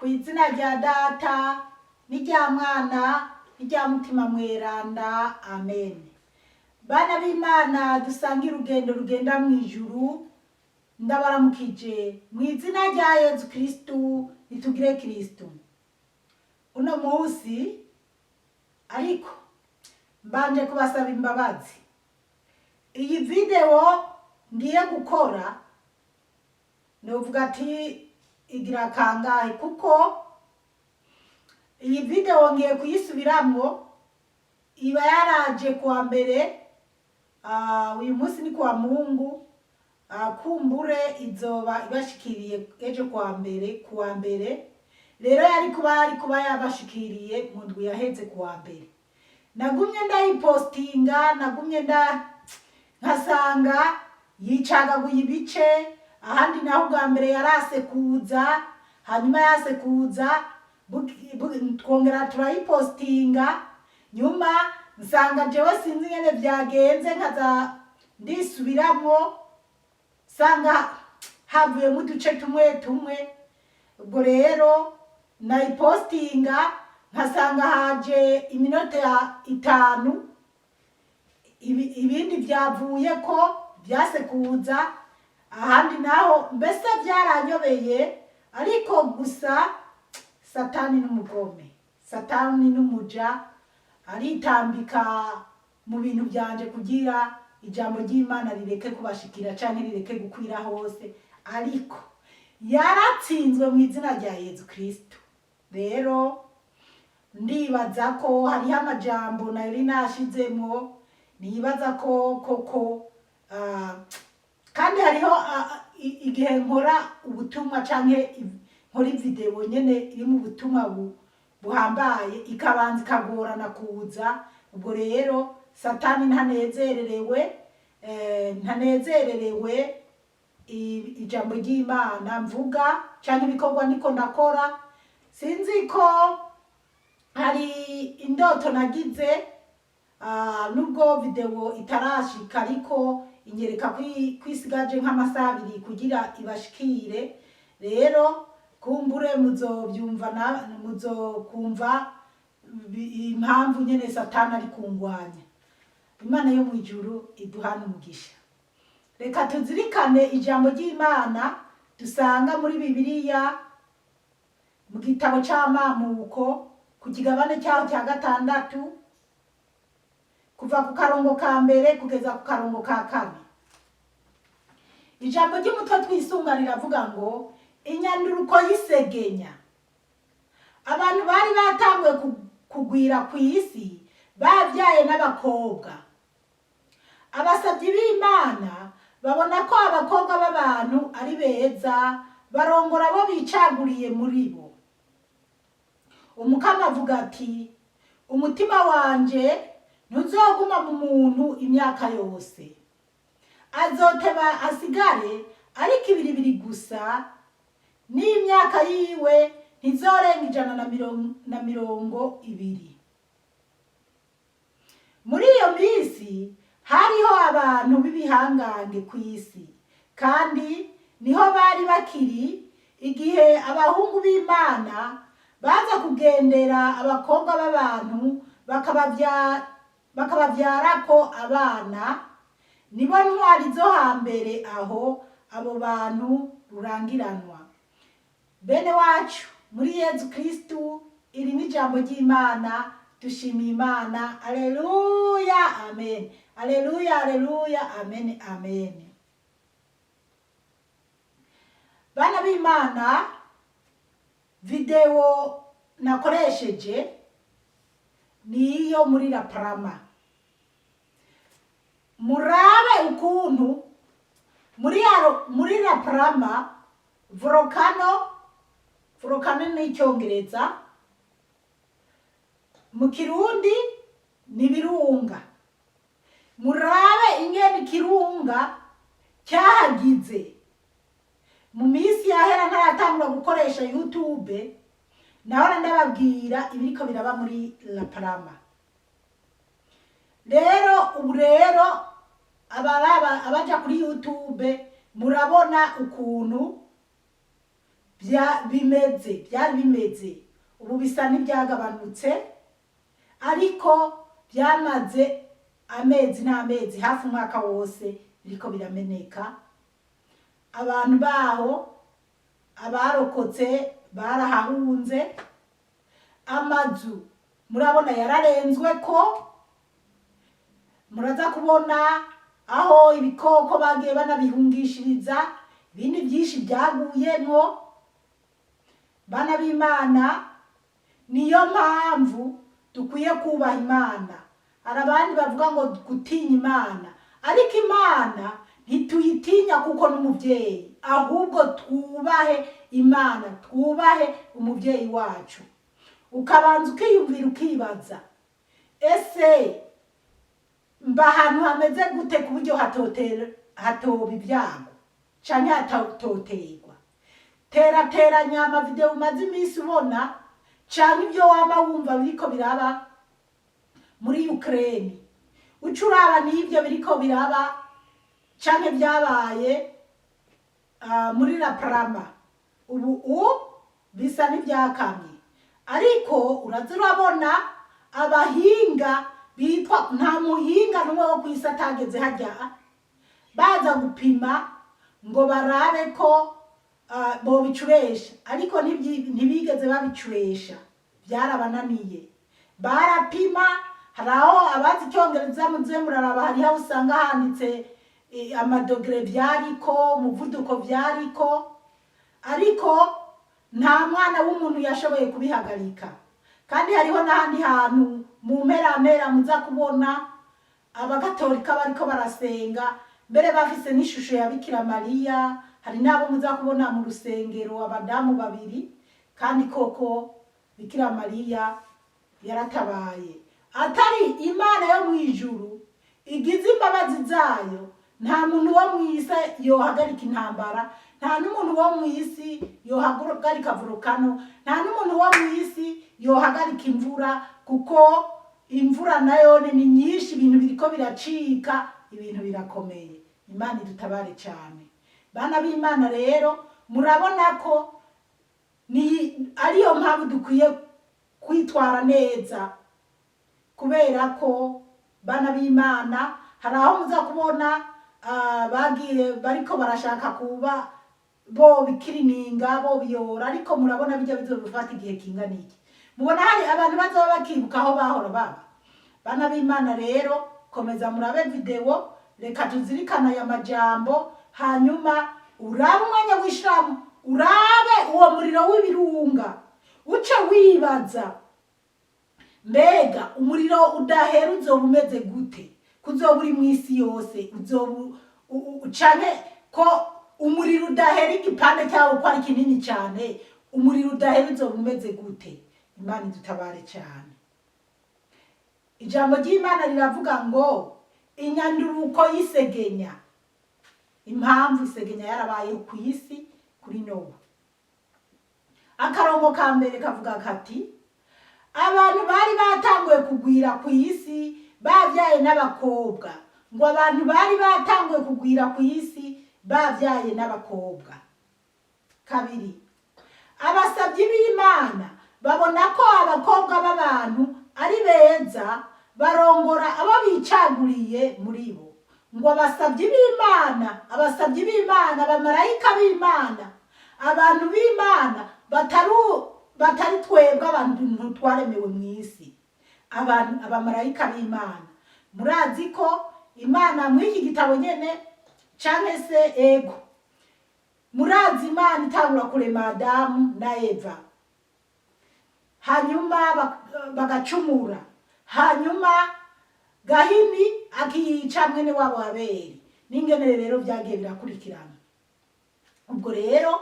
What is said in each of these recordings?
Ku izina rya Data n'irya Mwana n'irya Mutima Mweranda, amen. Bana b'Imana dusangira urugendo rugenda mu ijuru, ndabaramukije mu izina rya Yezu Kristu. Nitugire Kristu. Uno munsi ariko mbanje kubasaba imbabazi. Iyi video ngiye gukora, novuga ati igira kangahe, kuko iyi video ngiye kuyisubiramwo. Iba yaraje kuwa mbere, uyu munsi ni kuwa Mungu, kumbure izoba ibashikiriye ejo kuwa mbere. Kuwa mbere rero yari kuba yabashikiriye mu ndwi yaheze kuwa mbere. Nagumye ndayipostinga, nagumye nda nkasanga yicagaguye ibice, ahandi naho ubwa mbere yarase kuza, hanyuma yase kuza twongera turayipostinga. Nyuma nsanga jewe sinzi ingene vyagenze, nkaza ndisubiramwo, nsanga havuyemo uduce tumwe tumwe. Ubwo rero nayipostinga nkasanga haje iminota 5, ibindi vyavuye ko vyase kuza, ahandi naho mbese byaranyobeye. Ariko gusa Satani n'umugome, Satani n'umuja, aritambika mu bintu byanje kugira ijambo ry'Imana rireke kubashikira canke rireke gukwira hose, ariko yaratsinzwe mu izina rya Yezu Kristo. Rero ndibaza ko hariho amajambo nari nashizemwo, nibaza ko koko kandi hariho igihe nkora ubutumwa canke nkora ivideo nyene irimo ubutumwa buhambaye, ikabanza ikagorana kuza. Ubwo rero Satani ntanezererewe, ntanezererewe ijambo ry'Imana mvuga canke ibikorwa niko ndakora. Sinzi ko hari indoto nagize, nubwo video itarashika, ariko inyereka kwisigaje nk'amasaha 2 kugira ibashikire. Rero kumbure muzobyumva na muzokumva impamvu nyene Satani ari kungwanya. Imana yo mu ijuru iduhana umugisha. Reka tuzirikane ijambo ry'Imana dusanga muri Bibiliya, mu gitabo c'Amamuko, ku kigabane cyaho cya gatandatu, kuva ku karongo ka mbere kugeza ku karongo ka kane. Ijambo ry'umutwe twisunga riravuga ngo: "Inyanduruko y'isegenya." Abantu bari batanguye kugwira ku isi, babyaye n'abakobwa. Abasabyi b'Imana babona ko abakobwa b'abantu ari beza, barongora abo bicaguriye muri bo. Umukama avuga ati: "Umutima wanje ntuzoguma mu muntu imyaka yose, azoteba asigare ariko ibiribiri gusa, n'imyaka yiwe ntizorenga 120." Muri iyo minsi hariho abantu b'ibihangange ku isi, kandi niho bari bakiri igihe abahungu b'Imana baza kugendera abakobwa b'abantu, bakabavyarako abana. Nibo ntwari zo hambere aho, abo bantu rurangiranwa. Bene wacu muri Yezu Kristu, iri ni ijambo ry'Imana. Dushimiye Imana. Aleluya, amen. Aleluya, aleluya, amen, amen. Bana b'Imana, video nakoresheje niyo muri La Palma. Murabe ukuntu muri La Palma volcano, volcano ni Icyongereza, mu Kirundi ni birunga. Murabe ingene ikirunga cyahagize. Mu minsi yahera, ntaratangura gukoresha YouTube, nahora ndababwira ibiriko biraba muri La Palma. Rero ubu rero abaraba, abaja kuri YouTube, murabona ukuntu bimeze, byari bimeze. Ubu bisa n'ibyagabanutse, ariko byamaze amezi n'amezi, hafi umwaka wose biriko birameneka. Abantu baho abarokotse barahahunze. Amazu murabona yararenzwe ko muraza kubona aho ibikoko bagiye banabihungishiriza, ibindi byinshi byaguyemwo. Bana b'Imana, niyo mpamvu dukwiye kubaha Imana. Hari abandi bavuga ngo gutinya Imana, ariko Imana ntituyitinya kuko n'umubyeyi, ahubwo twubahe Imana, twubahe umubyeyi wacu. Ukabanza ukiyumvira, ukibaza: ese mba ahantu hameze gute ku buryo hatoba ibyago canke hatoterwa? Terateranya amavideo umaze iminsi ubona canke ibyo wama wumva biriko biraba muri Ukraine, uca uraba n'ibyo biriko biraba canke byabaye muri La Palma. Ubu bisa n'ibyakamye, ariko uraza urabona abahinga bitwa, nta muhinga n'umwe wo ku isi atageze hajya baza gupima ngo barabe ko bobicuresha, ariko ntibigeze babicuresha, byarabananiye. Barapima, hari aho abazi icyongereza muze muraraba, hariho aho usanga handitse amadogere vyariko, umuvuduko vyariko, ariko nta mwana w'umuntu yashoboye kubihagarika. Kandi hariho n'ahandi hantu mu mperampera muza kubona abagatolika bariko barasenga, mbere bafise n'ishusho ya Bikira Mariya. Hari n'abo muza kubona mu rusengero, abadamu babiri. Kandi koko Bikira Mariya yaratabaye. Atari Imana yo mu ijuru igize imbabazi zayo, nta muntu wo mu isi yohagarika intambara, nta n'umuntu wo mu isi yohagarika volcano, nta n'umuntu wo mu isi yohagarika imvura, kuko imvura nayo ni nyinshi, ibintu biriko biracika, ibintu birakomeye. Imana idutabare cyane. Bana b'Imana, rero murabona ko ni ariyo mpamvu dukwiye kwitwara neza, kubera ko, bana b'Imana, hari aho muza kubona bagiye bariko barashaka kuba bo bikirininga, bo biyora, ariko murabona bijya bizobifata igihe kingana iki. Mubona hari abantu bazoba bakibuka aho bahora baba. Bana b'Imana, rero komeza murabe video. Reka tuzirikane aya majambo, hanyuma urabe umwanya w'ishiramu, urabe uwo muriro w'ibirunga, uce wibaza: mbega umuriro udahera uzoba umeze gute? Kuzoba uri mu isi yose, uzoba canke ko umuriro udahera, igipande cyawo ko ari kinini cyane, umuriro udahera uzoba umeze gute? Imana idutabare cyane. Ijambo ry'Imana riravuga ngo inyanduruko y'isegenya, impamvu isegenya yarabayeho ku isi kuri Nowa. Akarongo ka mbere kavuga kati: abantu bari batanguye kugwira ku isi babyaye n'abakobwa. Ngo abantu bari batanguye kugwira ku isi babyaye n'abakobwa. Kabiri, abasabyi b'Imana babona ko abakobwa b'abantu ari beza, barongora abo bicaguriye muri bo. Ngo abasabyi b'Imana, abasabyi b'Imana, abamarayika b'Imana, abantu b'Imana, batari twebwe abantu twaremewe mu isi, abantu abamarayika b'Imana. Murazi ko Imana muri iki gitabo nyene, canke se ego, murazi Imana itangura kurema Adamu na Eva, hanyuma bagacumura, hanyuma Gahini akiyica mwene wabo Abeli, n'ingene rero byagiye birakurikirana. Ubwo rero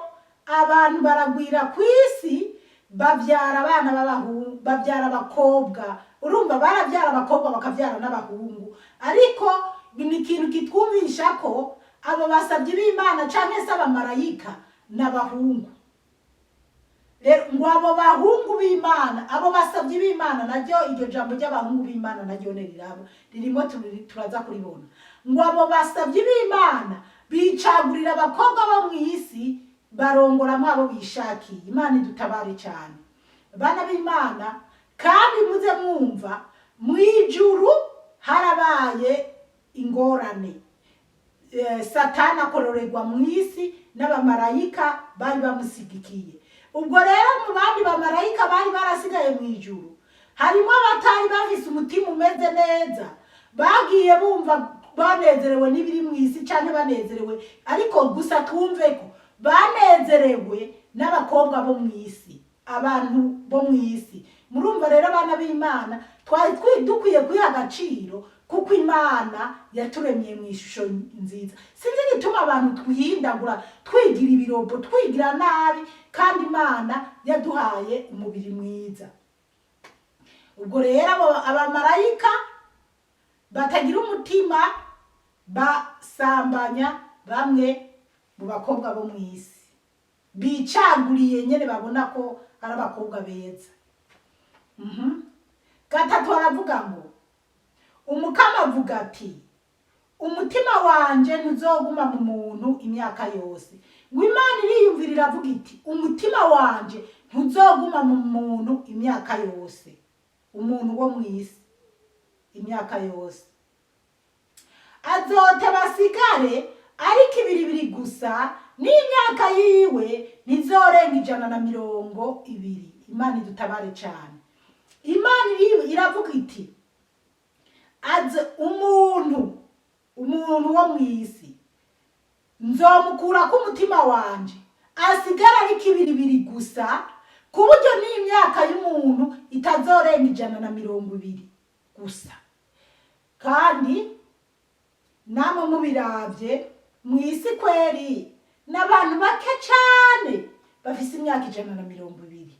abantu baragwira ku isi, babyara abana b'abahungu, babyara abakobwa. Urumva barabyara abakobwa, bakabyara n'abahungu, ariko ni ikintu kitwumvisha ko abo basabyi b'Imana canke se abamarayika n'abahungu. Rero ngo abo bahungu b'Imana, abo basabyi b'Imana, naryo iryo jambo ry'abahungu b'Imana naryo rirabo ririmo, turaza kuribona. Ngo abo basabyi b'Imana bicagurira abakobwa bo mu isi. Barongoramo abo bishakiye. Imana idutabare cyane, bana b'Imana. Kandi muze mwumva, mu ijuru harabaye ingorane. Satani akororerwa mu isi n'abamarayika bari bamusigikiye. Ubwo rero mu bandi bamarayika bari barasigaye mu ijuru harimo abatari bafise umutima umeze neza, bagiye bumva banezerewe n'ibiri mu isi cyangwa banezerewe, ariko gusa twumve ko banezerewe n'abakobwa bo mu isi, abantu bo mu isi. Murumva rero, abana b'Imana, twari dukwiye kwiha agaciro, kuko Imana yaturemye mu ishusho nziza. Sinzi igituma abantu twihindagura, twigira ibirobo, twigira nabi, kandi Imana yaduhaye umubiri mwiza. Ubwo rero abo abamarayika batagira umutima basambanya bamwe mu bakobwa bo mu isi bicaguriye nyene, babona ko ari abakobwa beza. Gatatu aravuga ngo: "Umukama avuga ati: umutima wanje ntuzoguma mu muntu imyaka yose." Ngo Imana iriyumvira, iravuga iti: "Umutima wanje ntuzoguma mu muntu imyaka yose, umuntu wo mu isi imyaka yose. Azote basigare ariko ibiribiri gusa, n'imyaka yiwe ntizorenga 120." Imana idutabare cyane. Imana iravuga iti: "Aze umuntu wo mu isi, nzomukurako umutima wanje, asigara ariko ibiribiri gusa, ku buryo n'imyaka y'umuntu itazorenga 120 gusa." Kandi namwe mubiravye mu isi kweri, n'abantu bake cane bafise imyaka 120.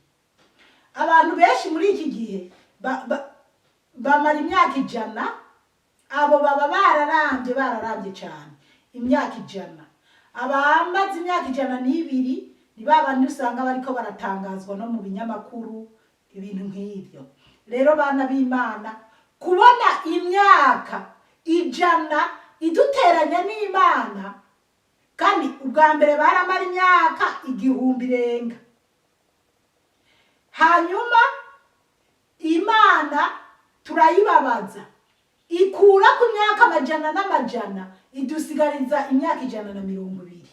Abantu benshi muri iki gihe bamara imyaka 100. Abo baba bararambye, bararambye cyane, imyaka 100. Abamaze imyaka 102 ni ba bandi usanga bariko baratangazwa no mu binyamakuru, ibintu nk'ibyo. Rero bana b'Imana, kubona imyaka 100 iduteranya n'Imana, kandi ubwa mbere baramara imyaka 1000 irenga, hanyuma Imana turayibabaza, ikura ku myaka amajana n'amajana, idusigariza imyaka 120.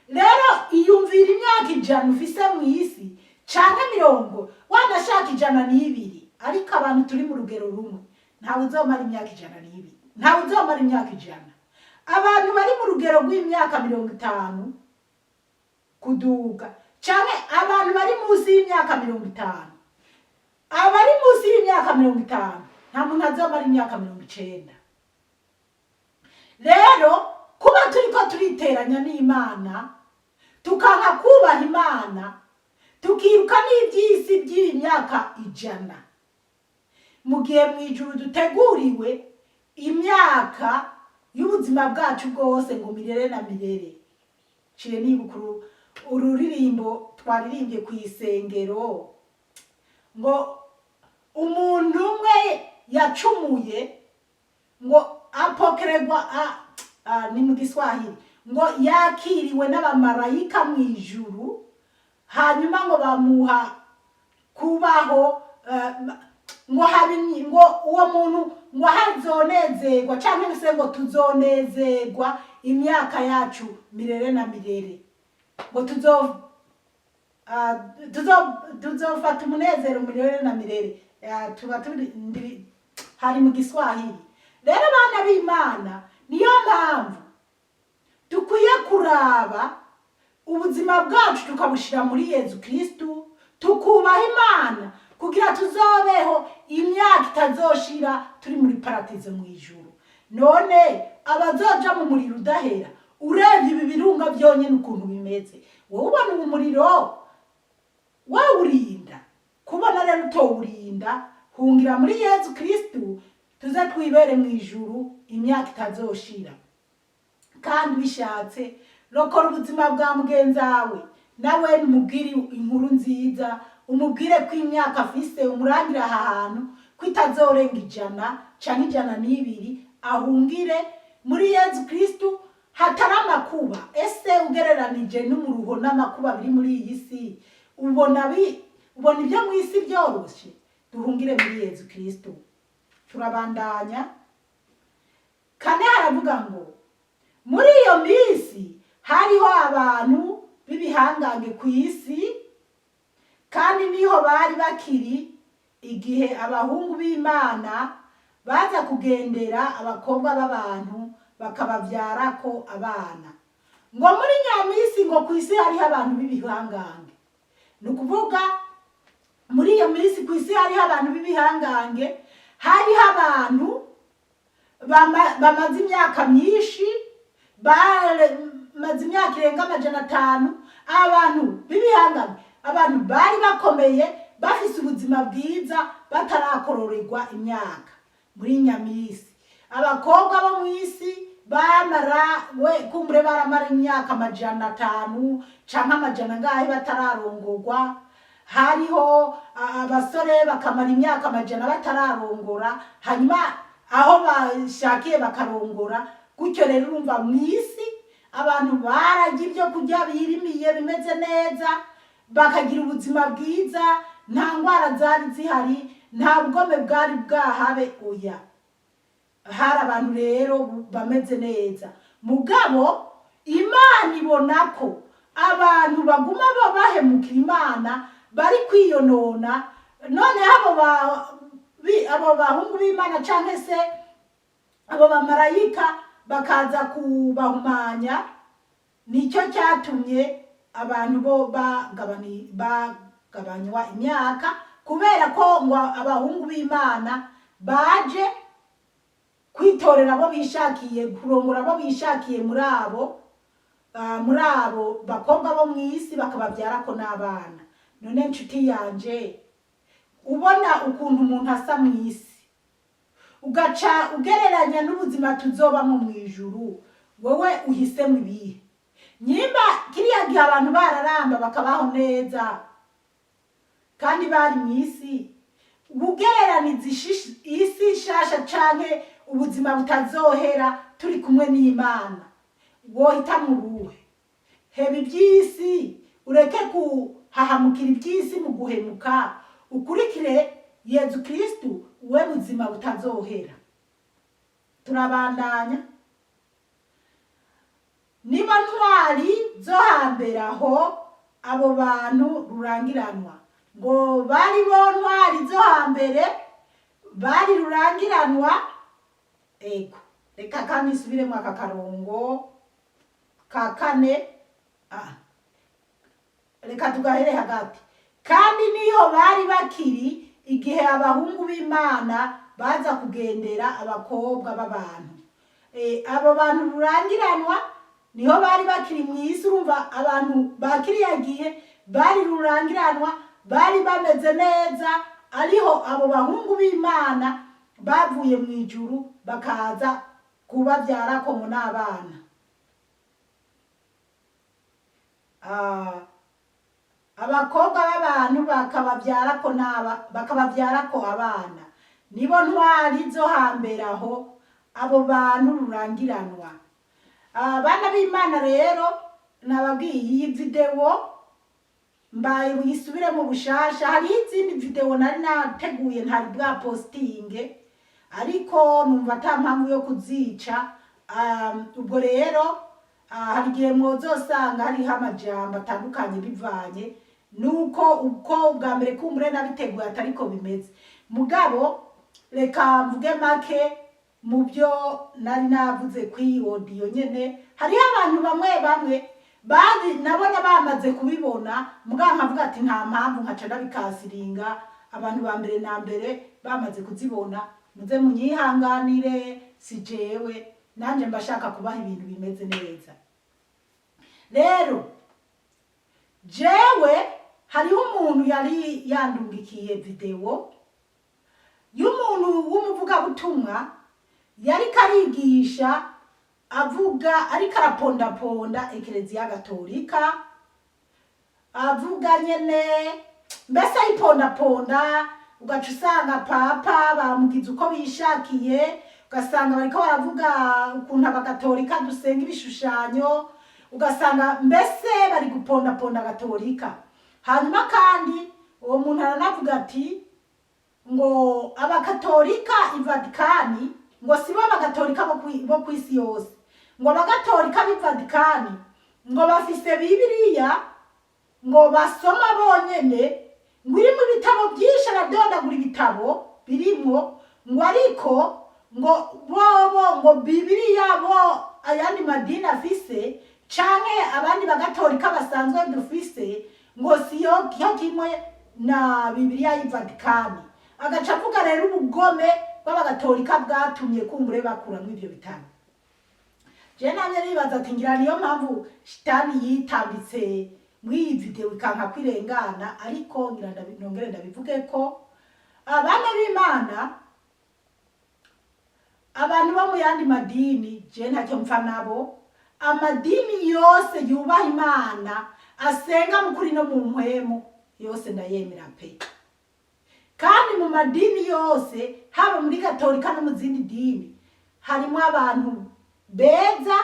Rero iyumvira imyaka 100 ufise mu isi, canke mirongo, wanashaka 102, ariko abantu turi mu rugero rumwe, ntawe uzomara imyaka 102, ntawe uzomara imyaka 100. Abantu bari mu rugero rw'imyaka 50 kuduga, canke abantu bari munsi y'imyaka 50, abari munsi y'imyaka 50, nta muntu azomara imyaka 90. Rero kuba turiko turiteranya n'Imana, tukanka kubaha Imana, tukiruka n'iby'isi by'imyaka 100, mu gihe mu ijuru duteguriwe imyaka y'ubuzima bwacu bwose, ngo mirere na mirere. Ciye nibuka ururirimbo twaririmbye ku isengero, ngo umuntu umwe yacumuye, ngo apokererwa ni mu Giswahili, ngo yakiriwe n'abamarayika mu ijuru, hanyuma ngo bamuha kubaho, ngo habe ngo uwo muntu ngo hazonezerwa, cyangwa se ngo tuzonezerwa imyaka yacu mirere na mirere, ngo tuzofata umunezero mirere na mirere. Tuba turi hari mu Giswahili. Rero abana b'Imana, niyo mpamvu dukwiye kuraba ubuzima bwacu, tukabushyira muri Yezu Kristu, tukubaha Imana, kugira tuzobeho imyaka itazoshira turi muri paratizo mu ijuru. None abazoja mu muriro udahera, urebye ibi birunga byonyine ukuntu bimeze, wowe ubona uwo muriro wawurinda? Kubona rero utowurinda, hungira muri Yezu Kristu, tuze twibere mu ijuru imyaka itazoshira. Kandi bishatse, rokora ubuzima bwa mugenzi wawe, nawe umubwire inkuru nziza, umubwire ko imyaka afise, umurangire aha hantu ko itazorenga 100 canke 102, ahungire muri Yezu Kristu. Hatari amakuba. Ese ugereranije n'umuruho n'amakuba biri muri iyi si, ubona ibyo mu isi byoroshye? Duhungire muri Yezu Kristo. Turabandanya. Kane haravuga ngo muri iyo minsi hariho abantu b'ibihangange ku isi, kandi niho bari bakiri igihe abahungu b'Imana baza kugendera abakobwa b'abantu bakababyarako abana. Ngo muri nyamisi, ngo ku isi hariho abantu b'ibihangange. Ni ukuvuga muri iyo minsi ku isi hariho abantu b'ibihangange, hariho abantu bamaze imyaka myinshi, bamaze imyaka irenga 500, abantu b'ibihangange, abantu bari bakomeye, bafise ubuzima bwiza, batarakororerwa imyaka. Muri nyamisi abakobwa bo mu isi bamara, we kumbure baramara imyaka 500 canke amajana angahe batararongorwa. Hariho abasore bakamara imyaka amajana batararongora, hanyuma aho bashakiye bakarongora. Gutyo rero urumva mu isi abantu bararya ibyo kurya birimiye bimeze neza, bakagira ubuzima bwiza, nta ndwara zari zihari, nta bugome bwari bwahabe. Oya, hari abantu rero bameze neza. Mugabo Imana ibona ko abantu baguma bahemukira Imana, bari kwiyonona. Noneho abo bahungu b'Imana canke se abo bamarayika bakaza kubahumanya. Nicyo cyatumye abantu bo bagabanywa imyaka, kubera ko ngo abahungu b'Imana baje kwitorera abo bishakiye, kurongora abo bishakiye muri abo bakobwa bo mu isi, bakababyarako n'abana. None nshuti yanje, ubona ukuntu umuntu asa mu isi, ugaca ugereranya n'ubuzima tuzobamo mu ijuru, wowe uhisemo ibihe? Nyimba kiriya gihe abantu bararamba bakabaho neza kandi bari mu isi, ugereraniza isi nshasha canke ubuzima butazohera turi kumwe n'Imana, wohitamwo ubuhe? Heba iby'isi, ureke kuhahamukira iby'isi mu guhemuka, ukurikire Yezu Kristu, we buzima butazohera. Turabandanya. Nibo ntwari zo hambere aho abo bantu rurangiranwa. Ngo bari bo ntwari zo hambere, bari rurangiranwa. Ego, reka kandi isubiremo aka karongo ka kane. Reka tugahere hagati. Kandi niho bari bakiri igihe abahungu b'Imana baza kugendera abakobwa b'abantu. Abo bantu rurangiranwa niho bari bakiri mu isi. Urumva abantu ba kiriya gihe bari rurangiranwa, bari bameze neza, ariho abo bahungu b'Imana bavuye mu ijuru bakaza kubabyarako ngo n'abana. Abakobwa b'abantu bakababyarako abana. Nibo ntwari zo hambere aho abo bantu rurangiranwa. Abana b'Imana rero, nababwiye iyi videwo mbaye buyisubire mu bushasha. Hariho izindi videwo nari nateguye ntari bwa postinge, ariko numva ata mpamvu yo kuzica. Ubwo rero hari igihe mwozosanga hariho amajambo atandukanye bivanye nuko uko ubwa mbere kumbure nabiteguye atariko bimeze. Mugabo reka mvuge make mu byo nari navuze kw'iyi audio nyene. Hariho abantu bamwe bamwe bazi nabona bamaze kubibona, mugabo nkavuga ati nta mpamvu, nkaca ndabikasiringa. Abantu ba mbere na mbere bamaze kuzibona, muze munyihanganire, si jewe, nanje mbashaka kubaha ibintu bimeze neza. Rero jewe hariho umuntu yari yandungikiye videwo y'umuntu w'umuvugabutumwa yariko arigisha, avuga, ariko arapondaponda Ekereziya Gatolika, avuga nyene mbese ayipondaponda. Ugaca usanga papa bamugize uko bishakiye, Ugasanga bariko baravuga ukuntu abagatolika dusenga ibishushanyo, ugasanga mbese bari gupondaponda gatolika. Hanyuma kandi uwo muntu aranavuga ati ngo abakatolika i Vatikani ngo sibo abagatolika bo kw'isi yose, ngo abagatolika b'i Vatikani ngo bafise Bibiliya ngo basoma bonyene, ngo irimo ibitabo byinshi, aradondagura ibitabo birimwo, ngo ariko ngo bobo ngo Bibiliya bo ayandi madini afise canke abandi bagatolika basanzwe dufise ngo siyo cyo kimwe na Bibiliya y'i Vatikani. Agaca avuga rero ubugome bw'abagatolika bwatumye kumbure bakuramwo ivyo bitabo. Je namye nibaza ati ngira niyo mpamvu shitani yitambitse mw'iyi video ikanka kwirengana. Ariko ngira nongere ndabivuge ko abana b'Imana, abantu bo mu yandi madini, je ntacyo mpfa nabo. Amadini yose yubaha Imana, asenga mu kuri no mu mpwemu, yose ndayemera pe. Kandi mu madini yose, haba muri gatolika no mu zindi dini, harimo abantu beza,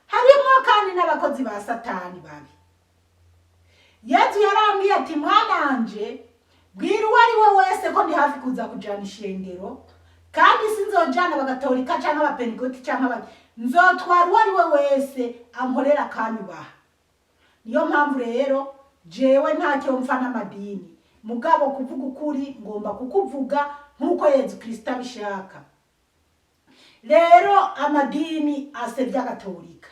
harimo kandi n'abakozi ba Satani babi. Yezu yarambwiye ati: "Mwananje, bwira uwo ari we wese ko ndi hafi kuza kujana ishengero, kandi sinzojana abagatolika canke abapentikoti canke aba, nzotwara uwo ari we wese ankorera akanyubaha." Niyo mpamvu rero jewe ntacyo mpfa n'amadini, mugabo kuvuga ukuri ngomba kukuvuga nk'uko Yezu Kristo abishaka. Rero amadini asebya gatolika,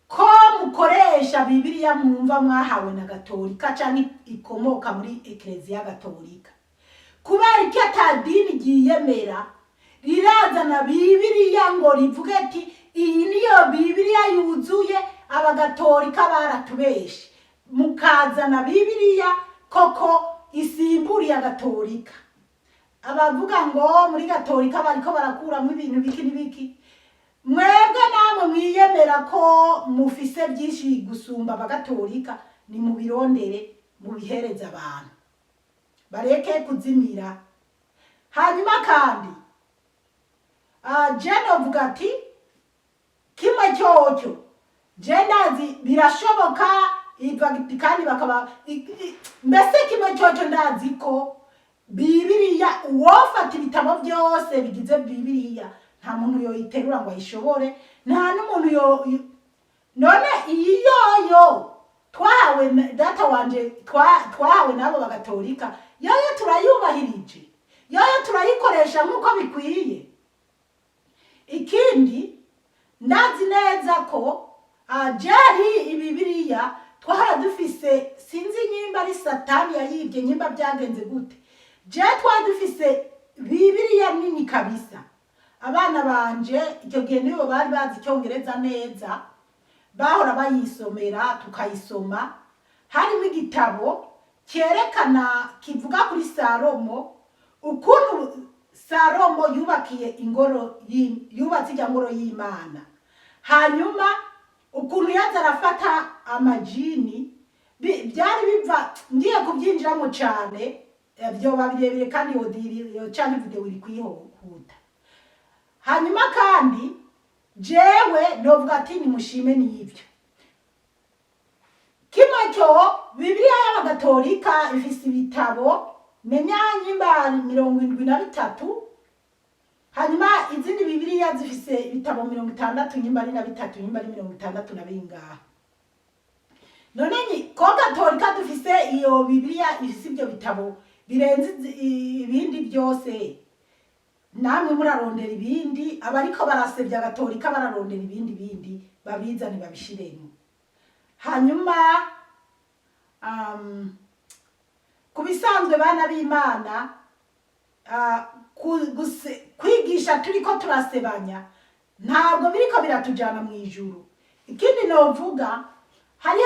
ko mukoresha Bibiliya mwumva mwahawe na gatolika canke ikomoka muri Ekleziya Gatolika, kubera iki ata dini ryiyemera rirazana Bibiliya ngo rivuge ati iyi niyo Bibiliya yuzuye, abagatolika baratubeshe, mukazana Bibiliya koko isimburiye agatolika? Abavuga ngo muri gatolika bariko barakuramwo ibintu biki n'ibiki, mwebwe namwe mwiyemera ko mufise byinshi gusumba abagatolika, ni mubirondere mubihereze abantu bareke kuzimira. Hanyuma kandi je novuga ati kimwe cyocyo je ndazi birashoboka kandi bakaba mbese kimwe cyocyo ndazi ko Bibiliya, uwofata ibitabo byose bigize Bibiliya, nta muntu yoyiterura ngo ayishobore, nta n'umuntu yo. None iyi yoyo twahawe data wanje, twahawe n'abo bagatolika, yoyo turayubahirije, yoyo turayikoresha nk'uko bikwiye. Ikindi ndazi neza ko jeri ibibiriya twahora dufise, sinzi nyimba ari Satani yayibye, nyimba byagenze gute, je twari dufise Bibiliya nini kabisa. Abana banje icyo gihe nibo bari bazi icyongereza neza, bahora bayisomera tukayisoma. Harimo igitabo cyerekana, kivuga kuri Salomo, ukuntu Salomo yubakiye ingoro yubatse ijya ngoro y'Imana, hanyuma ukuntu yaza arafata amajini. Byari biva, ngiye kubyinjiramo cyane byoba birebire, kandi iyo canke video iri kwihuta. Hanyuma kandi jewe novuga ati nimushime n'ibyo. Kimwe cyo Bibiliya y'abagatolika ifise ibitabo menya nyimba 73, hanyuma izindi Bibiliya zifise ibitabo 60, nyimba ari na bitatu, nyimba ari 60 na bingahe. None ko gatolika dufise iyo Bibiliya ifise ibyo bitabo birenze ibindi byose, namwe murarondera ibindi. Abariko barasebya gatolika bararondera ibindi bindi babizane babishiremo. Hanyuma ku bisanzwe, bana b'Imana, kwigisha turiko turasebanya ntabwo biriko biratujana mu ijuru. Ikindi novuga hari